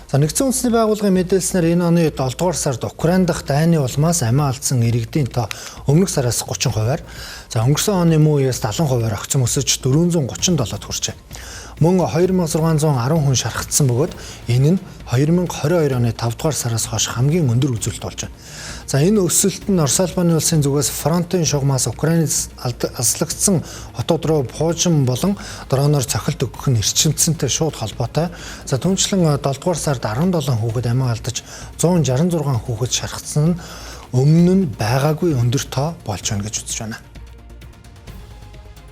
За, Нэгдсэн Үндэсний Байгууллагын мэдээлснээр энэ оны 7 дугаар сард Украин дахь дайны улмаас амиа алдсан иргэдийн тоо өмнөх сараас 30%-аар, за, өнгөрсөн оны мөн үеэс 70%-аар огцом өсөж 437-д хүрчээ. Мөн 2610 хүн шархагдсан бөгөөд энэ нь 2022 оны 5 дугаар сараас хойш хамгийн өндөр үзүүлэлт болж байна. За, энэ өсөлт нь Орос улбаны улсын зүгээс фронтын шугамаас Украинд алслагдсан хотууд руу пуужин болон дроноор цохилт өгөх нь эрчимцэнтэй шууд холбоотой. За, түүнчлэн 7 дугаар сард 17 хүүхэд амиа алдаж, 166 хүүхэд шархагдсан нь өмнө нь байгаагүй өндөр тоо болж байна гэж үзэж байна.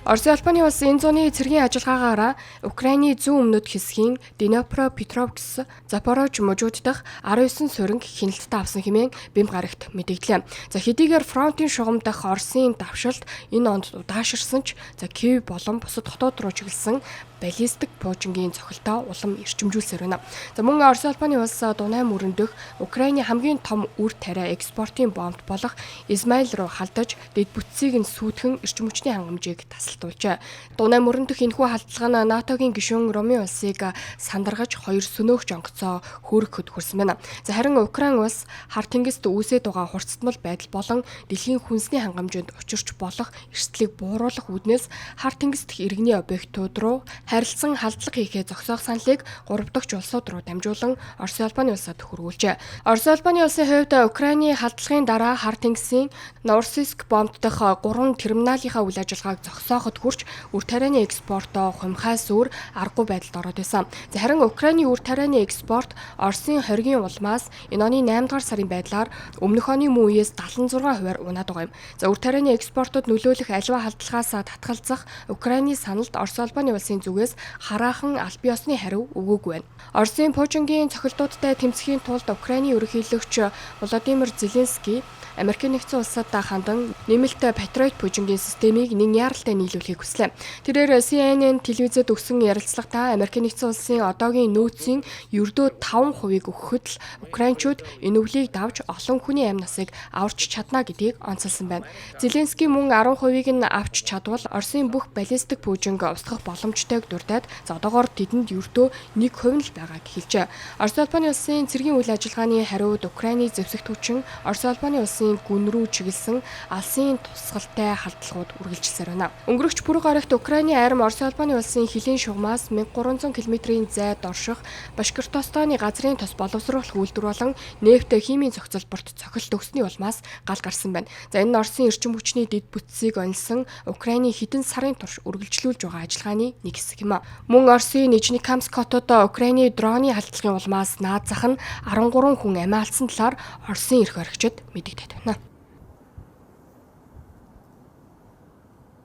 Оросын албаны улс энэ зууны цэргийн ажиллагаагаараа Украины зүүн өмнөд хэсгийн Днепропетровск, Запорож мужууд дахь 19 сууринг хяналтдаа авсан хэмээн бэм гарагт мэдэгдлээ. За, хэдийгээр фронтын шугам дахь Оросын давшилт энэ онд удаашарсан ч, за, Киев болон бусад хотууд руу чиглэсэн баллистик пуужингийн цохилтоо улам эрчимжүүлсээр байна. За, мөн Орос улбаны улс Дунай мөрөн дэх Украины хамгийн том үр тариа экспортын боомт болох Измаил руу халдаж, дэд бүтцийг нь сүйтгэн эрчим хүчний хангамжийг тасалдуулжээ. Дунай мөрөн дэх энэхүү халдлага нь НАТОгийн гишүүн Румын улсыг сандаргаж, хоёр сөнөөгч онгоцоо хөөргөхөд хүрсэн байна. За, харин Украин улс Хар тэнгист үүсээд байгаа хурцтмал байдал болон дэлхийн хүнсний хангамжинд учирч болох эрсдлийг бууруулах үүднээс Хар тэнгис дэх иргэний объектууд руу харилцан халдлага хийхээ зогсоох саналыг 3 дахь улсууд руу дамжуулан Оросын улбаны улсад хөрвүүлжээ. Оросын улбаны улсын хувьд Украины халдлагын дараа Хар тэнгисийн Новороссийск боомт дахь 3 терминалынхаа үйл ажиллагааг зогсооход хүрч, үр тарианы экспортоо хувимхаас өөр аргагүй байдалд ороод байсан. За, харин Украины үр тарианы экспорт Оросын хоригын улмаас энэ оны 8 дугаар сарын байдлаар өмнөх оны мөн үеэс 76%-аар унаад байгаа юм. За, үр тарианы экспортод нөлөөлөх аливаа халдлагаас татгалзах Украины саналд Орос улбаны улсын зүгээс хараахан албан ёсны хариу өгөөгүй байна. Оросын пуужингийн цохилтуудтай тэмцэхийн тулд Украины ерөнхийлөгч Владимир Зеленский Америкийн Нэгдсэн Улсад хандан нэмэлт Патриот пуужингийн системийг нэн яаралтай нийлүүлэхийг хүслээ. Тэрээр CNN телевизэд өгсөн ярилцлагатаа Америкийн Нэгдсэн Улсын одоогийн нөөцийн ердөө 5%-ийг өгөхөд л украинчууд энэ өвлийг давж олон хүний амь насыг аварч чадна гэдгийг онцолсон байна. Зеленский мөн 10%-ийг нь авч чадвал Оросын бүх баллистик пуужинг устгах боломжтойг дурдаад, за, одоогоор тэдэнд ердөө 1% нь л байгааг хэлжээ. Орос улбаны улсын цэргийн үйл ажиллагааны хариуд Украины зэвсэгт хүчин Орос улбаны улсын гүн рүү чиглэсэн алсын тусгалтай халдлагууд үргэлжилсээр байна. Өнгөрөгч пүрэв гарагт Украины арми Орос улбаны улсын хөлийн шугамаас 1300 км-ийн зайд орших Башкортостаны газрын тос боловсруулах үйлдвэр болон нефть химийн зохицолборт цохилт өгсөний улмаас гал гарсан байна. За, энэ нь Оросын эрчим хүчний дэд бүтцийг онилсон Украины хэдэн сарын турш үргэлжлүүлж байгаа ажиллагааны нэг хэсэг юм а. Мөн Оросын Нижнекамск хотод Украины дроны халдлагын улмаас наад зах нь 13 хүн амиа алдсан талаар Оросын эрх баригчид мэдэгдээд байна.